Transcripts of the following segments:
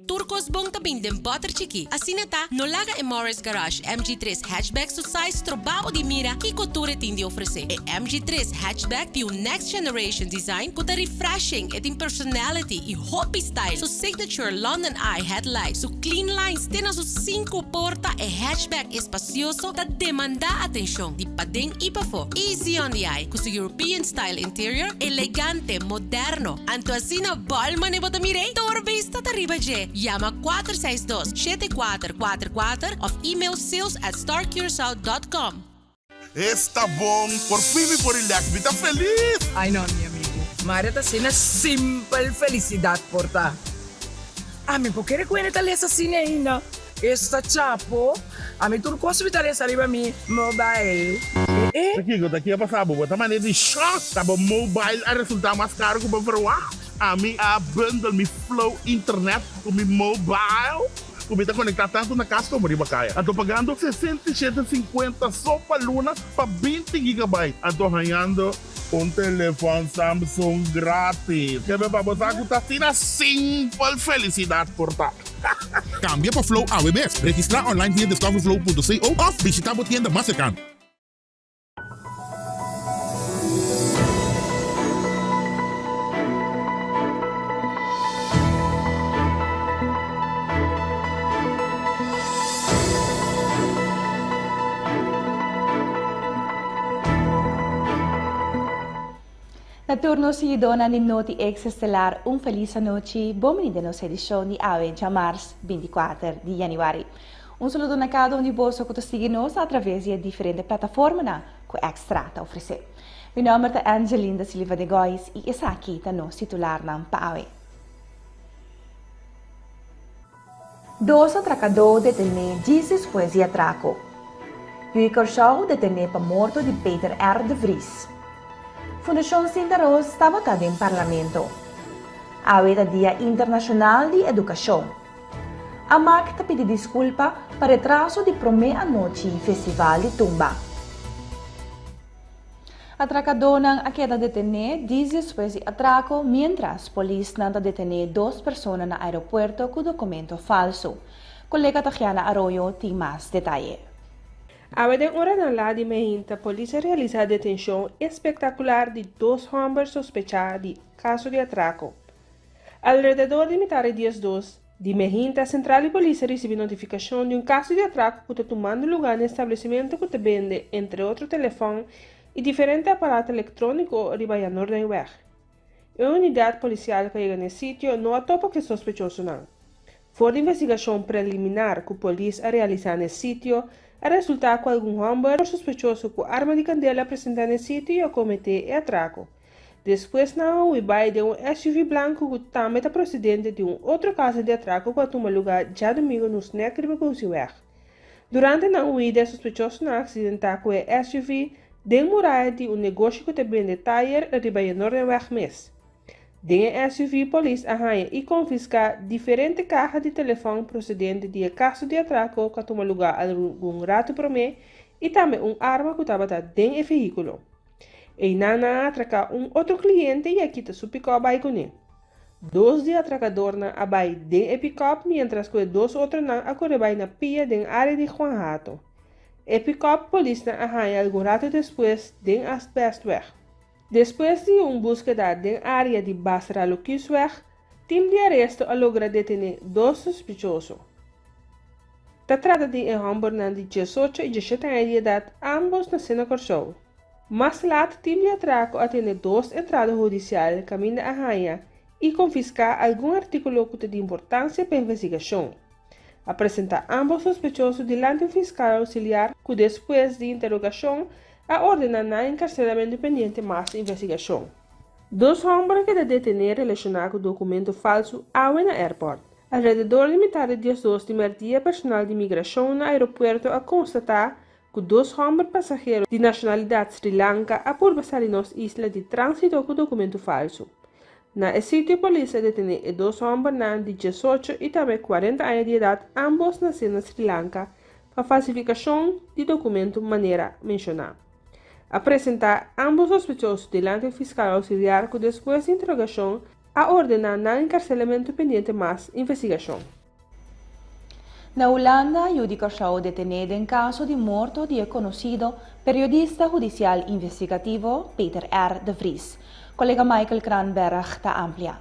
Tur kos bon ta bin den bòter chikí. Asina ta, no laga e Morris Garage MG tres Hatchback su size stroba bo di mira kiko tur e tin di ofresé. E MG tres Hatchback tin un next generation design ku ta refreshing, e tin personality i hopi style. Su signature London Eye headlight, su clean lines te na su sinku porta, e hatchback espasioso ta demandá atenshon di paden i pafó. Easy on the eye ku su European style interior, elegante, moderno. Anto asina bòl mane bo ta mir'é? Tur bista ta riba dje. Yama 462 7444 òf email sales at starcuracao dot com. Esta bon! Por fin mi por relax, mi ta felis! Ay no mi amigo, Maria ta asina simpel felicidad por ta. Ami por kere cu hende ta lesa asina ainda. Esta chapo, ami tur cos mi ta lesa riba mi mobile. E e. Kiko ta kia pasa bo? Bo ta manera di shock! Ta bo mobile a resulta mas caro cu bo verwacht? Ami a bundle mi Flow internet cu mi mobile cu mi ta conecta tanto na cas como riba caya. Anto pagando 67 cincuenta so pa luna pa 20 gigabyte. Anto hañando un telefon Samsung gratis. Kebe pa bo sa cu ta asina simpel felicidad por ta. Cambia pa Flow awe mes. Registra online via discoverflow.co of bishita bo tienda mas cercano. Na tur nos siguidónan di Noti Extra Estelar un felis anochi, bon bini den nos edishon di awe djamars 24 di yanüari. Un saludo na kada un di boso ku ta sigui nos atraves di e diferente plataformanan ku Extra ta ofresé. Mi nòmber ta Angeline da Silva de Gois i esaki ta nos titularnan pa awe. Dos atrakadó detené djis despues di atrako. Yui Kòrsou detené pa morto di Peter R. de Vries. Fundashon Sinta Roos tabata den Parlamento. Awe ta Dia Internashonal di Edukashon. Amak ta pidi diskulpa pa retraso di promé anochi Festival di Tumba. Atrakadonan a keda detené dis despues di atrako miéntras polisnan ta detené dos persona na aeropuerto ku dokumento falsu. Kolega Tagiana Arroyo tin mas detaye. Awe den oranan lat di meinta polis a realisá detenshon espektakular di dos hòmber sospechá di kaso di atrako. Alrededor di mitar di diesdos di mehinta, sentral di polis a risibi notifikashon di un kaso di atrako ku ta tumando lugá na establesimentu ku ta bende, entre otro telefòn i diferente aparato elektróniko riba Janordijnweg. E unidat polisial ku a yega na e sitio no a topa ku e sospechosonan. For di investigashon preliminar ku polis a realisá na e sitio, a resultá ku algun hòmber sospechoso ku arma di kandela a presentá na e sitio i a kometé e atrako. Despues nan a hui bai den un SUV blanku ku tambe ta prosedente di un otro kaso di atrako ku a tuma lugá djadumingu na un snek riba Gosiweg. Durante nan huida e sospechosonan a aksidentá ku e SUV den muraya di un negoshi ku ta bende tayer riba e Noordenweg mes. Den e SUV polis a haña i konfiská diferente kaha di telefòn prosedente di e kaso di atrako ku a tuma lugá algun ratu promé i tambe un arma ku tabata den e vehíkulo. Einan nan a atraká un otro kliente i a kita su pikòp bai kuné. Dos di atrakadornan a bai den e pikòp miéntras ku e dos otronan a kore bai na pia den área di Juan Hato. E pikòp polisnan a haña algun ratu despues den Asbestweg. Despues di un búskeda den área di Basra Lokiesweg, tim di aresto a logra detené dos sospechoso. Ta trata di e hòmbernan di diesocho i diesshete aña di edat, ámbos nasé na Kòrsou. Mas lat tim di atrako a tene dos entrada hudisial kaminda a haña i konfiská algun artíkulo ku ta di importansia pa investigashon. A presentá ámbos sospechoso dilanti un fiskal ousiliar ku despues di interogashon a ordená nan enkarselamentu pendiente mas investigashon. Dos hòmber a keda detené relashoná ku dokumento falsu awe na airport. Alrededor di mitar di diesdos di mèrdia personal di migrashon na aeropuerto a konstatá ku dos hòmber pasahero di nashonalidat Sri Lanka a purba sali nos isla di tránsito ku dokumentu falsu. Na e sitio polis a detené e dos hòmbernan di diesocho i tambe kuarenta aña di edat ámbos nasé na Sri Lanka pa falsifikashon di dokumentu manera menshoná. A presentá ámbos sospechoso dilanti un fiskal ousiliar ku despues di interogashon. A ordená nan enkarselamentu pendiente mas investigashon. Na Hulanda, yu di Kòrsou detené den kaso di morto di e konosido periodista hudisial investigativo Peter R. de Vries. Kolega Michael Kranenberg ta amplia.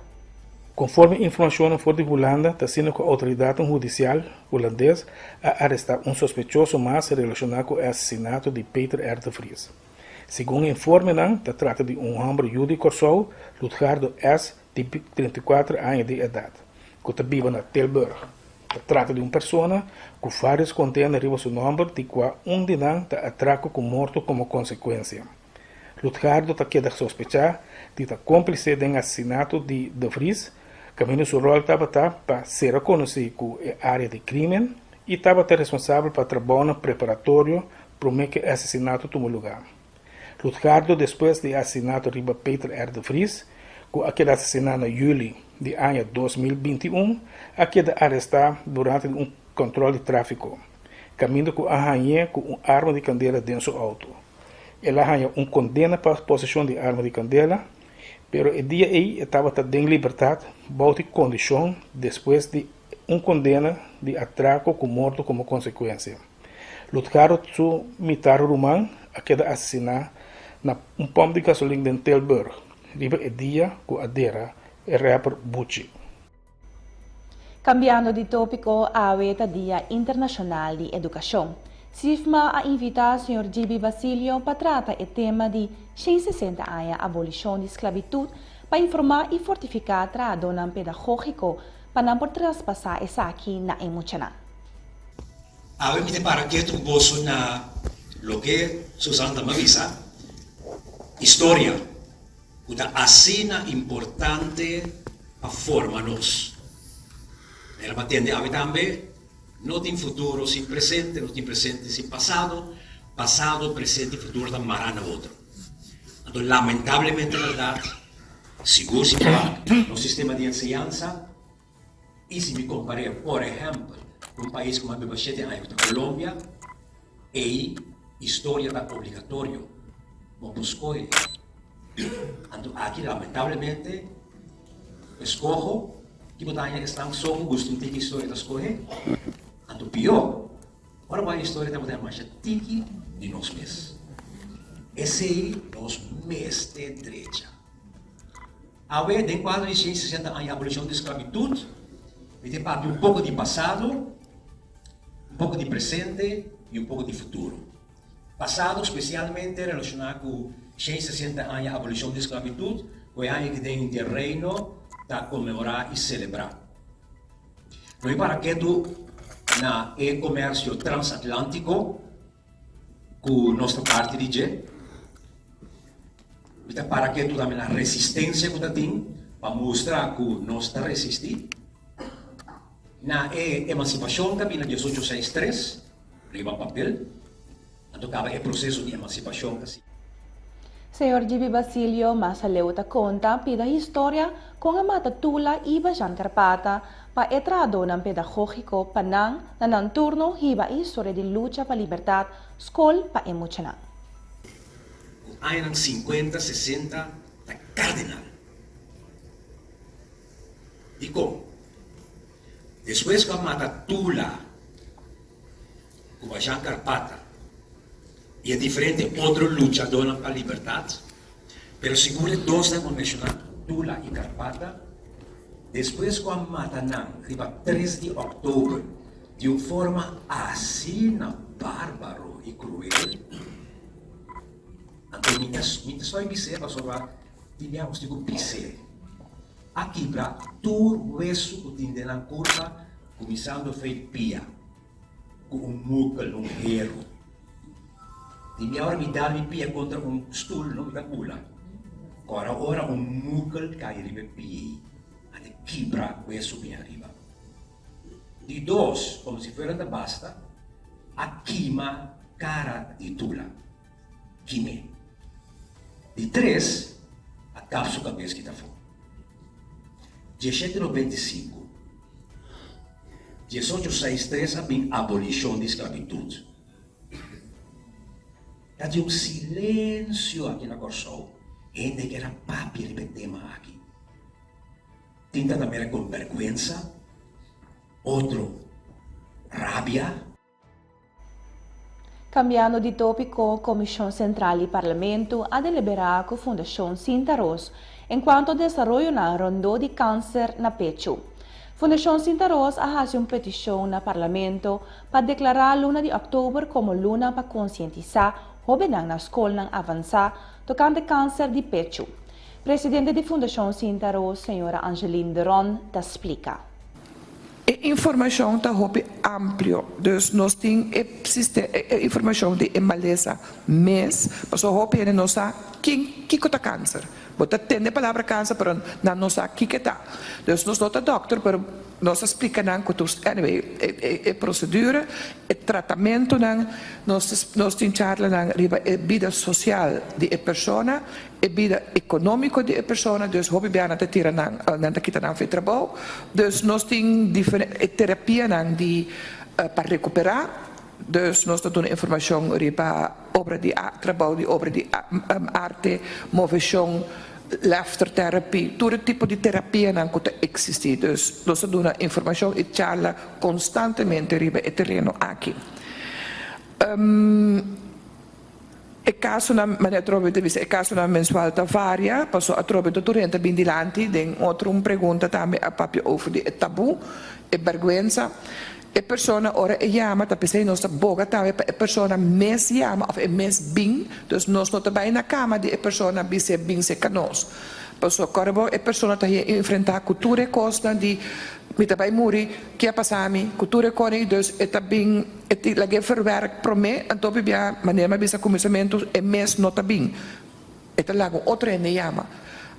Konforme informashonnan for di Hulanda ta asina ku outoridatnan hudisial hulandes a arestá un sospechoso mas relashoná ku e asesinato di Peter R. de Vries. Segun informenan ta trata di un hòmber yu di Kòrsou, Lutgardo S. di 34 aña di edat, ku ta biba na Tilburg. Ta trata di un persona ku vários kondena riba su nòmber di kua un di nan ta atrako ku morto komo konsekuensia. Lutgardo ta keda sospechá di ta kómplise den asesinato di De Vries, kaminda su ròl tabata pa sera konosí ku e área di krímen i tabata responsabel pa trabounan preparatorio promé ku e asesinato tuma lugá. Lutgardo despues di e asesinato riba Peter R. de Vries, ku a keda asesiná na yüli di aña 2021, a keda arestá durante di un kòntròl di tráfiko, kaminda ku a hañ'é ku un arma di kandela den su outo. El a haña un kondena pa poseshon di arma di kandela, pero e dia ei e tabata den libertat bou di kondishon despues di un kondena di atrako ku morto komo konsekuensia. Lutgardo su mitar ruman a keda asesiná na un pòmp di gasolin den Tilburg riba e dia ku a dera e rapper Buchi. Kambiando di tópiko, awe ta Dia Internashonal di Edukashon. SIFMA a invitá señor GB Basilio pa trata e tema di 160 aña abolishon di sklabitut pa informá i fortifiká trahadónan pedagógiko pa nan por traspasá esaki na e muchanan. Awe mi ta para ketu ku boso na loke Susan ta bisa, historia ku ta asina importante pa forma nos. Mira pa tende awe tambe, no tin futuro sin presente, no tin presente sin pasado, pasado, presente i futuro ta mará na otro. Anto lamentablemente bèrdat, sigur si bo wak nos sistema di enseñansa, I si mi kompar'é, por ehèmpel, ku un pais ku mi a biba shete aña ku ta Colombia, ei historia ta obligatorio, bo por skohe. Anto aki lamentablemente eskoho ki bo ta haña esnan so ku gusta un tiki historia ta skohe. Anto pió, ora bo haña historia ta bo ta haña masha tiki di nos mes. Esei nos mester drecha. Awe, den kuadro di 160 aña abolishon di sklabitut, mi tin papia un poko di pasado, un poko di presente i un poko di futuro. Pasado spesialmente relashoná ku 160 aña abolishon di sklabitut, ku e aña aki den henter Reino ta konmemorá i selebrá. Lo mi para ketu na e komersio transatlantiko. Ku nos ta parti di dje. Mi ta para ketu tambe na resistensia ku ta tin pa mustra ku nos ta resistí. Na e emansipashon ta bini na 1863 riba papel, anto kaba e proseso di emansipashon ta sigui. Señor GB Basilio mas aleu ta konta pida historia kon a mata Tula i Bajan Karpata pa e trahadónan pedagógiko pa nan na nan turno hiba e historia di lucha pa libertat skol pa e muchanan. Ku añanan sinkuenta, sesenta ta kardinal. Dikon? Despues ku a mata Tula ku Bajan Karpata i e diferente otro luchadónan pa libertat, Pero sigur e dosnan ku a menshoná, Tula i Karpata, despues ku a mata nan riba 3 di òktober di un forma asina bárbaro i kruel, anto mi ta mi ta stòi bis'é pasobra tin bia nos tin ku bis'é. A kibra tur wesu ku tin den nan kurpa, kuminsando fei pia. Ku un mukel, un heru. Di mi ora mi dal mi pia kontra un stul, no, mi ta bula. Kora ora un mukel kai riba e pia ei, a ta kibra wesu bin ariba. Di dos, komo si fuera ta basta, a kima kara di Tula. Kim'é. Di tres, a kap su kabes kita afó. 1795. 1863 a bin abolishon di sklabitut. Ta di un silensio aki na Kòrsou, hende kier a papia riba e tema aki. Tin ta ta mira con berguensa, otro rabia. Cambiando di topico, Comision Central di Parlamento a delibera cu Fundacion Sinta Ros encuanto desaroyonan rondó di cancer na pecho. Fundacion Sinta Ros a haci un peticion na Parlamento pa declara luna di october como luna pa concientisa hobennan na scolnan avansa tocante cancer di pecho. Presidente di Fundashon Sinta Roos, señora Angeline de Ron, ta splika. E informashon ta hopi amplio, dus nos tin e e informashon di e malesa mes, pasobra hopi hende no sa kin kiko ta kanser. Bo ta tende e palabra kanser pero nan no sa kiko e ta. Dus nos no ta dòkter pero nos a splika nan ku tur anyway e e prosedura, e tratamentunan, nos nos tin charlanan riba e bida sosial di e persona, E bida economico di e persona, dus hopi bia nan ta tira nan, nan ta kita nan for e trabou. Dus nos tin diferente e terapianan di pa recupera, dus nos ta duna informacion riba obra di trabou di obra di arte, movecion, laughter therapy, tur e tipo di terapianan cu ta existi. Dus nos ta duna informacion y charla constantemente riba e tereno aki. E kasonan, manera atrobe ta bisa, e kasonan mensual ta varia, paso atrobe ta tur hende ta bin dilanti. Den otro un pregunta tambe a papia over di e tabú, e bèrgwensa. E persona ora e yama ta p'esei nos ta boga tambe pa e persona mes yama òf e mes bin. Dus nos no ta bai na kama di e persona bis'é bin serka nos. Paso kòrda bo e persona ta hia enfrentá ku tur e kosnan di mi ta bai muri, ke a pasa mi, ku tur e kosnan i dus e ta bin e tin lag'é verwerk promé anto pibia manera mi a bisa kuminsamentu e mes no ta bin e ta laga un otro hende yama.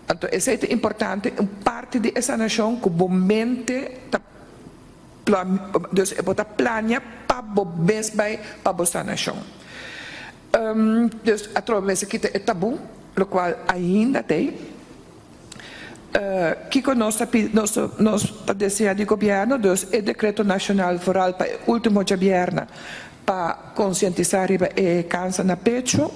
Anto esei ta importante un parti di e sanashon ku bo mente ta dus bo ta plania pa bo mes bai pa bo sanashon. Dus atrobe mester kita e tabú, lokual ainda t'ei. Kiko nos ta pidi, nos nos ta desea di gobièrnu? Dus e dekreto nashonal vooral pa e último djabièrnè pa konsientisá riba e kanser na pechu.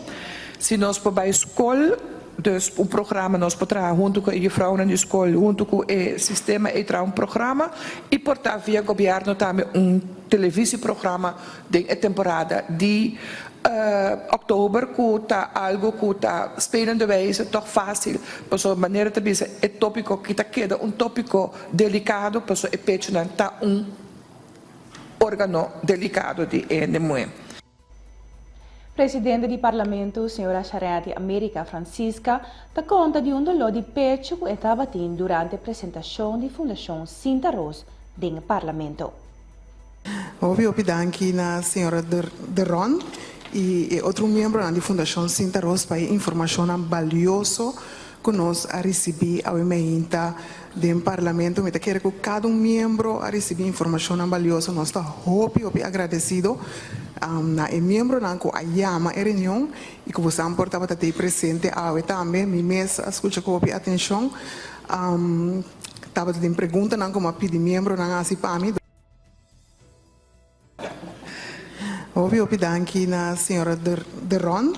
Si nos por bai skol, dus un programa nos por traha huntu ku e jufrounan di skol, huntu ku e sistema ei traha un programa i por ta via gobièrnu tambe un televisieprograma Den e temporada di oktober ku ta algu ku ta spelende wijze tòg fásil pasobra manera ta bisa e tópiko ki ta keda un tópiko delikado pasobra e pechunan ta un órgano delikado di e hende muhé. Presidente di Parlamento, señora Charetti America Francisca, ta konta di un doló di pechu ku e tabatin durante presentashon di Fundashon Sinta Roos den Parlamento. Hopi hopi danki na señora De Ron y e otro miembronan di Fundacion Sinta Ros pa e informacionnan balioso cu nos a ricibi awe meinta den Parlamento. Mi ta kere cu cada un miembro a ricibi informacionnan balioso. Nos ta hopi hopi agradecido na e miembronan cu a yama e reunion y cu bosan por tabata tey presente awe tambe. Mi mes a scucha cu hopi atencion. Tabata tin preguntanan cu mi a pidi miembronan haci pa mi. Hopi hopi danki na señora De Ron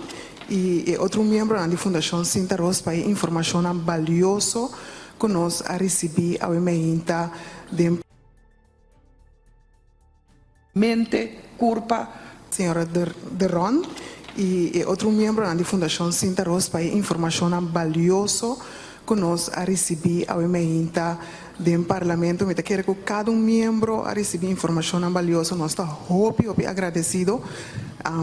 y e otro miembronan di Fundacion Sinta Ros pa e informacionnan balioso cu nos a ricibi awe meinta den. Mente, curpa. Señora De Ron y e otro miembronan di Fundacion Sinta Ros pa e informacionnan balioso cu nos a ricibi awe meinta den Parlamento. Mi ta kere cu cada un miembro a ricibi informacionnan balioso. Nos ta hopi hopi agradecido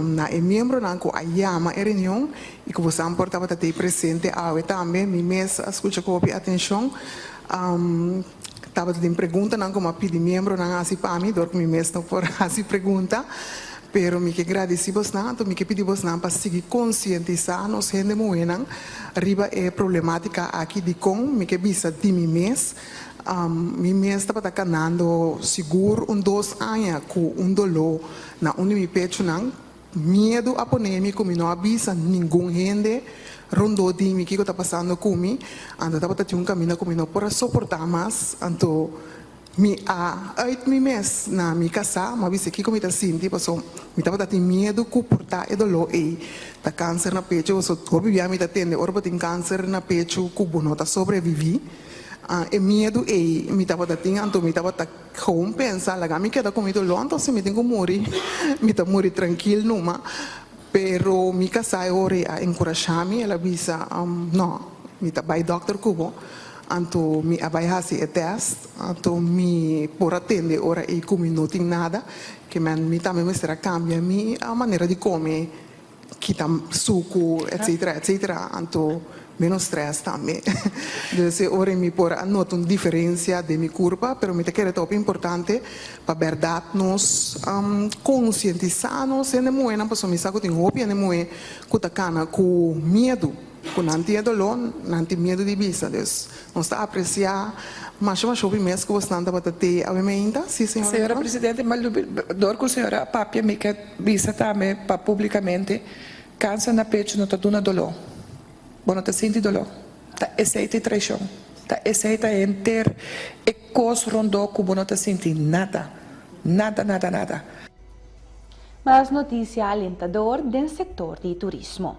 na e miembronan cu a yama e reunion y cu bosan por tabata tey presente awe tambe. Mi mes a scucha cu hopi atencion. Tabata tin preguntanan ku mi a pidi miembronan hasi pa mi, dor ku mi mes no por hasi pregunta. Pero mi ke gradisí bosnan, anto mi ke pidi bosnan pa sigui konsientisá nos hende muhénan riba e problemátika aki. Dikon mi ke bisa di mi mes? Mi mes tabata kanando sigur un dos aña ku un doló na un di mi pechunan. Miedu a pone mi ku mi no a bisa ningun hende rondó di mi kiko ta pasando ku mi. Anto tabata tin un kaminda ku mi no por a soportá mas. Anto mi a uit mi mes na mi kasá. Mi a bisa kiko mi ta sinti pasobra mi tabata tin miedu ku por ta e doló ei ta kanser na pechu. Pasobra hopi bia mi ta tende ora bo tin kanser na pechu ku bo no ta sobreviví. E miedu ei mi tabata tin, anto mi tabata gewoon pensa, laga mi keda ku mi doló, anto si mi tin ku muri, mi ta muri trankil numa. Pero mi kasá e ora ei a enkurashá mi, el a bisa, No, mi ta bai dòkter ku bo. Anto mi a bai hasi e tèst, anto mi por a tende e ora ei ku mi no tin nada, ke men mi tambe mester a kambia mi manera di kome. Kita suku etcetera etcetera anto menos stress tambe. Dus e ora mi por a nota un diferencia den mi curpa pero mi ta kere ta hopi importante pa berdad nos concientisa nos hende muhenan pasobra mi sa cu tin hopi hende muhe cu ta cana cu miedu cu nan tin e dolor nan tin miedu di bisa dus nos ta aprecia masha masha hopi mes cu bosnan tabata te awe meinta si señora. Señora Presidente, dor cu señora a papia mi ke. Bisa tambe pa publicamente, Cancer na pecho no ta duna doló. Bo no ta sinti doló. Ta esey ta e traicion. Ta esey ta henter e cos rondó cu bo no ta sinti nada. Nada, nada, nada. Mas noticia alentador den sector di turismo.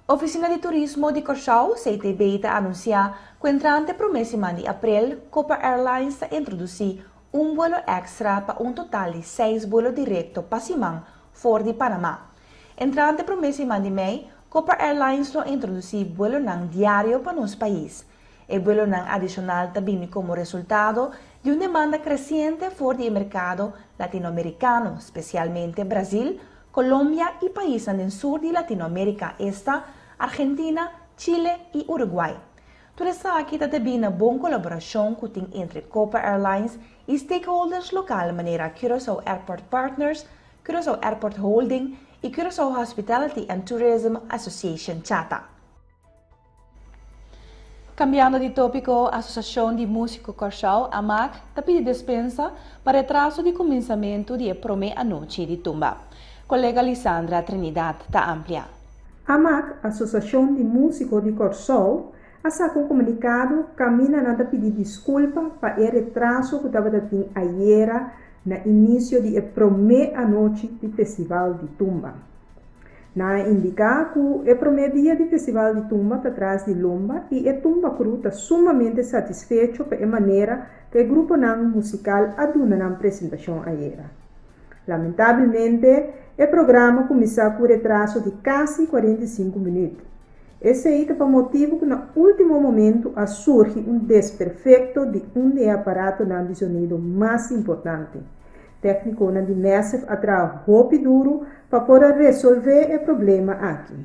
Oficina di Turismo di Kòrsou, CTB, ta anuncia cu entrante prome siman di april, Copa Airlines ta introduci un vuelo extra pa un total di seis vuelo directo pa siman for di Panama. Entrante prome siman di mei, Copa Airlines lo introduci vuelonan diario pa nos pais. E vuelonan adicional ta bini como resultado di un demanda creciente for di e mercado Latinoamericano, specialmente Brasil, Colombia y paisnan den sur di Latinoamerica, esta, Argentina, Chile y Uruguay. Tur esaki ta debí na bon colaboracion cu tin entre Copa Airlines y stakeholders local manera Curaçao Airport Partners, Curaçao Airport Holding y Curaçao Hospitality and Tourism Association, CHATA. Kambiando di tópiko, Asosiashon di Músiko Kòrsou, amak, ta pidi despensa pa retraso di kuminsamentu di e promé anochi di tumba. Kolega Lisandra Trinidad ta amplia. Amak, Asosiashon di Músiko di Kòrsou, a saka un komunikado kaminda nan ta pidi diskulpa pa e retraso ku tabata tin ayera na inisio di e promé anochi di Festival di Tumba. Nan a indiká ku e promé dia di Festival di Tumba ta tras di lomba i e Tumba Crew ta sumamente satisfecho pa e manera ku e gruponan musikal a duna nan presentashon ayera. Lamentabelmente, e programa kuminsá ku retraso di kasi 45 minüt. Esei ta pa motibu ku na último momentu a surgi un desperfekto di un di e aparatonan di zonido mas importante. Téknikonan di Massive a traha hopi duru pa por a resolvé e problema aki.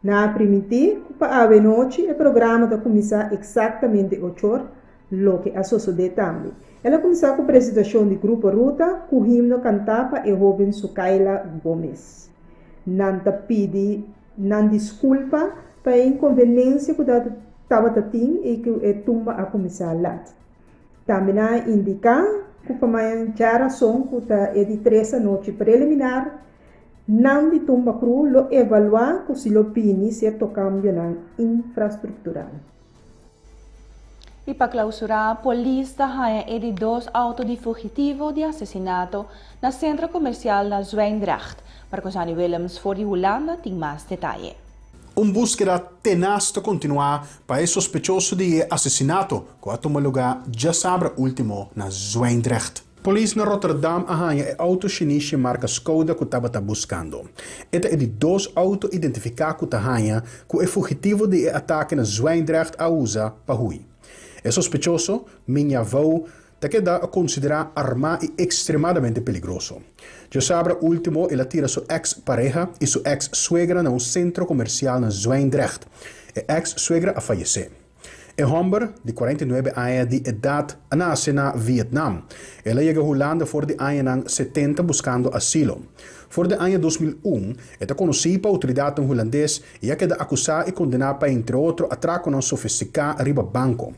Nan a primintí ku pa awenochi e programa ta kuminsá eksaktamente ochor, loke a sosodé tambe. El a kuminsá ku presentashon di Grupo Ruta ku himno kantá pa e hóben Sukaila Gomez. Nan ta pidi nan diskulpa pa e inkonvenensia ku tabata tin i ku e tumba a kuminsá lat. Tambe nan a indiká ku pa mañan djarason ku ta e di tres anochi preliminar, nan di Tumba Cru lo evaluá ku si lo bini sierto kambionan infrastruktural. I pa klausurá, polis ta haña e di dos outo di fugitivo di asesinato na sentro komersial na Zwijndrecht. Marcosani Willems for di Hulanda tin mas detaye. Un búskeda tenas ta kontinuá pa e sospechoso di e asesinato ku a tuma lugá djasabra último na Zwijndrecht. Polis na Rotterdam a haña e outo shinishi marka Skoda ku tabata buskando. E ta e di dos outo identifiká ku ta haña ku e fugitivo di e atake na Zwijndrecht a usa pa hui. E sospechoso, Minja Vou, Ta keda konsiderá armá i ekstremadamente peligroso. Djosabra último el a tira su eks pareha i su eks suegra na un sentro komersial na Zwijndrecht. E eks suegra a fayesé. E hòmber, di 49 aña di edat, a nase na Vietnam. El a yega Hulanda for di añanan setenta buskando asilo. For di aña 2001 e ta konosí pa outoridatnan hulandes i a keda akusá i kondená pa entre otro atrakonan sofistiká riba banko.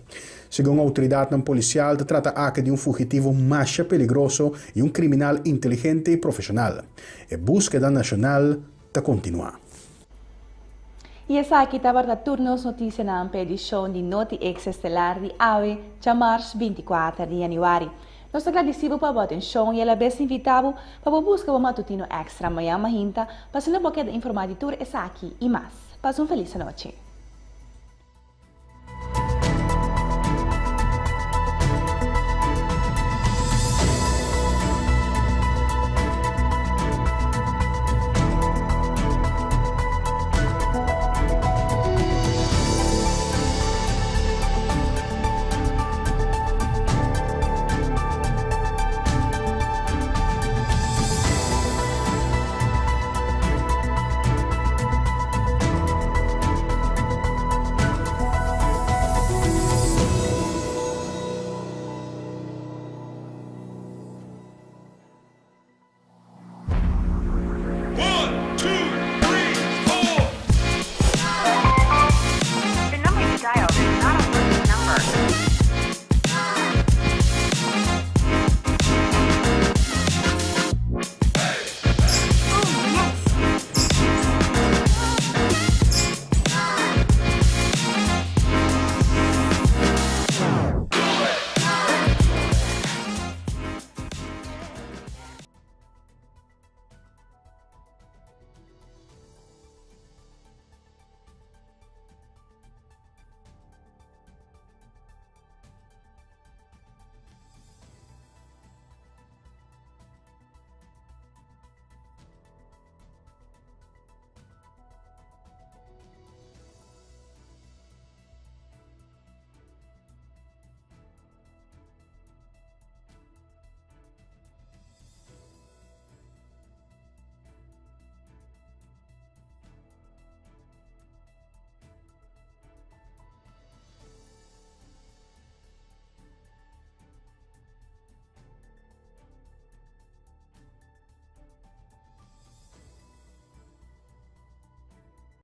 Segun outoridatnan polisial ta trata aki di un fugitivo masha peligroso i un kriminal inteligente i profeshonal. E búskeda nashonal ta kontinuá. I esaki tabata tur nos notisianan pa edishon di Noti Ex Estelar di awe, djamars 24 di yanüari. Nos ta gradisí bo pa bo atenshon i alabes invitá bo pa bo buska bo matutino èkstra mañan mahinta pa asina bo keda informá di tur esaki i mas. Pasa un felis anochi.